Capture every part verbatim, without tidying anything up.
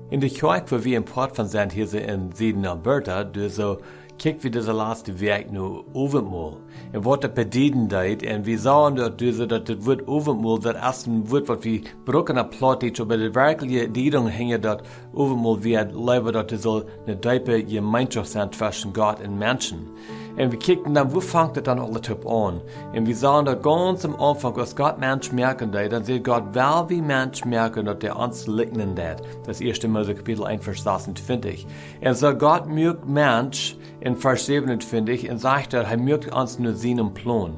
En de Kjoakj, wua wie een Poat von sent hia soo en Sieden Alberta, doa soo kjikj wie dise latste Wäakj no Owentmol. Un waut daut bedieden deed, un wie sagen daut doa soo daut dit Wuat Owentmol, daut es een Wuat waut wie brucken opp Plautdietsch, oba de werkjliche Diedunk hinja daut Owentmol wia leewa daut doa saul eene deepe Jemeenschoft sennen tweschen Gott un Menschen. Un wie kjikjten dan, wua fangt daut dan aula toop aun? Un wie sagen daut gaunz aum Aunfank, aus Gott Mensch moaken deed, dan säd Gott, well wie Mensch moaken, daut dee ons likjnen deed. Daut es ieeschte Mose Kapitel eent, Varsch sasuntwintich. Un soo Gott muak Mensch en Varsch säwenuntwintich un sajcht daut, hee muak ons no sienen Plon.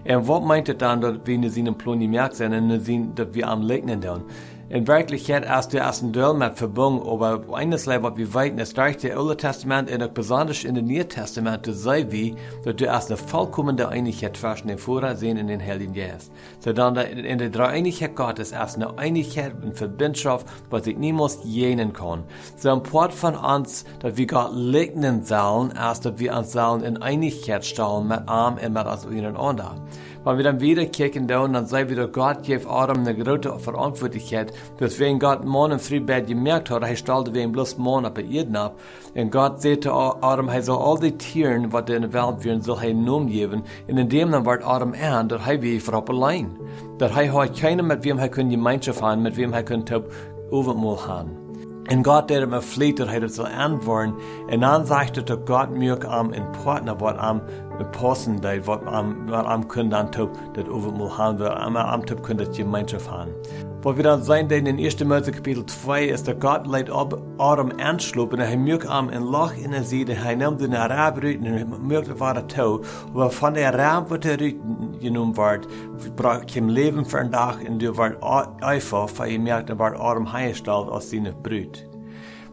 Un waut meent daut dan, daut wie no sienen Plon jemoakt sent un no sien, daut wie am likjnen doonen? En Werkjlichkjeit es doa een Deel met vebungen, oba eent es waut wie weeten, es derch daut Oole Testament un uk besonda en daut Niee Testament, doa seenen wie, daut doa es eene volkomne Eenichkjeit tweschen dän Voda, Sän un dän Heiljen Jeist. Soo dan de, en de Dreeeenichkjeit Gottes es eene Eenichkjeit, eene Vebinjschoft, waut sikj niemols jäajnen kaun. Soo een Poat von ons, daut wie Gott likjnen sellen, es daut wie ons sellen en Eenichkjeit stalen met am un met ons unjarenaunda. Wan wie dan wieda kjikjen doonen, dan seenen wie daut Gott jeef Adam eene groote Verantwortlichkjeit, daut wäajen Gott Maun un Fru beid jemoakt haud, hee stald wäajen bloos Maun opp de Ieed opp. Un Gott säd to A-, Adam, hee saul aul dee Tieren, waut en de Welt wieren, saul hee Nomen jäwen. Un en däm dan wort Adam en, daut hee wia fa auleen. Daut hee haud kjeenen, met wäm hee kunn Jemeenschoft haben, met wäm hee kunn toop Owentmol haben. Un Gott deed am een Veflicht, daut hee daut saul enwoaren. Un dan sajcht et, daut Gott muak am een Partner, waut am paussen deed, waut am, waut am kunn dan toop daut Owentmol haben, waut am, am toop kunn daut Jemeenschoft haben. Waut wie dan seenen en ieeschte Mose Kapitel twee es, daut Gott leet Ab-, Adam enschlopen un hee muak am een Loch en de Sied, hee neem de Reb rut un muak de Wota too, oba von de Reb, waut hee rut jenomen wort, brocht hee Läwen fa een Dach un doa wort A-, Eva fa jemoakt un wort Adam hanjestalt aus siene Brut.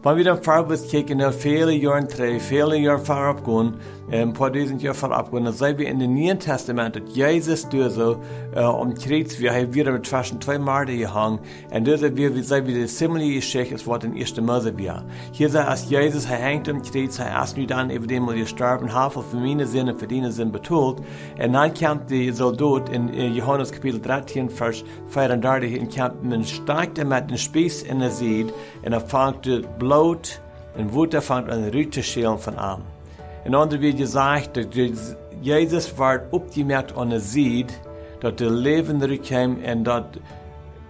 Wan wie dan verwoats kjikjen, no väle Joaren trigj, väle Joaren verop gonen, een poa dusent Joa verop gonen, dan seenen wie en daut Niee Testament, daut Jesus doa soo, äh, aum Kjriez wia, hee wort tweschen twee Moakjs jehongen, un doa seenen wie, wie seenen wie de similar Jeschicht es waut en ieeschte Mose wia. Hia es Jesus, hee henjt aum Kjriez, hee es nu dan äwa däm jestorwen, haft aul fa miene Sind un fa diene Sind betolt. Un dan kjemt de Soldoot en, en Johanes Kapitel dartieen, Varsch veeaundartich, un kjemt met een Stock un met een Spieß en de Sied, un dan fangt daut Bloot un Wota fangt aun rut to schälen von am. En aundre Wieed jesajcht, daut Je-, Jesus wort oppjemoakt aun de Sied, daut de Läwen rut kjeem un daut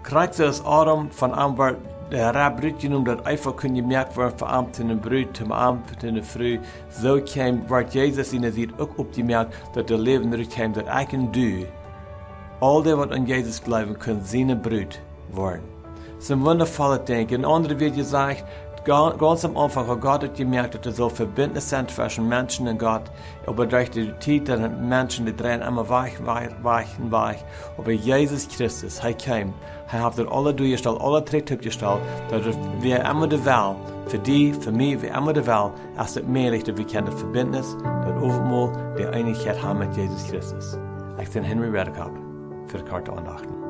krakjt soo aus Adam von am wort de Reb rut jenomen, daut Eva kunn jemoakt woaren fa am to eene Brut, to am to eene Fru. Soo kjeem, wort Jesus siene Sied uk oppjemoakt, daut de Läwen rut kjeem, daut ekj un du, aul dee waut aun Jesus jleewen, kunnen siene Brut woaren. Daut es een wundavollet Dinkj. En aundre Wieed jesajcht, ga-, gaunz aum Aunfank haud Gott et jemoakt, daut doa saul Vebintnis sennen tweschen Menschen un Gott. Oba derch de Tiet, daut Menschen, dee dreien emma wajch, wajch, wajch un wajch. Oba Jesus Christus, hee kjeem. Hee haft daut aula derchjestalt, aula trigj oppjestalt, daut et wia emma de Well, fa die, fa mie, wia emma de Well, aus et mäajlich, daut wie kjennen daut Vebintnis, daut Owentmol, de Eenichkjeit haben met Jesus Christus. Ekj sie Henry Redekop fa de Korte Aundachten.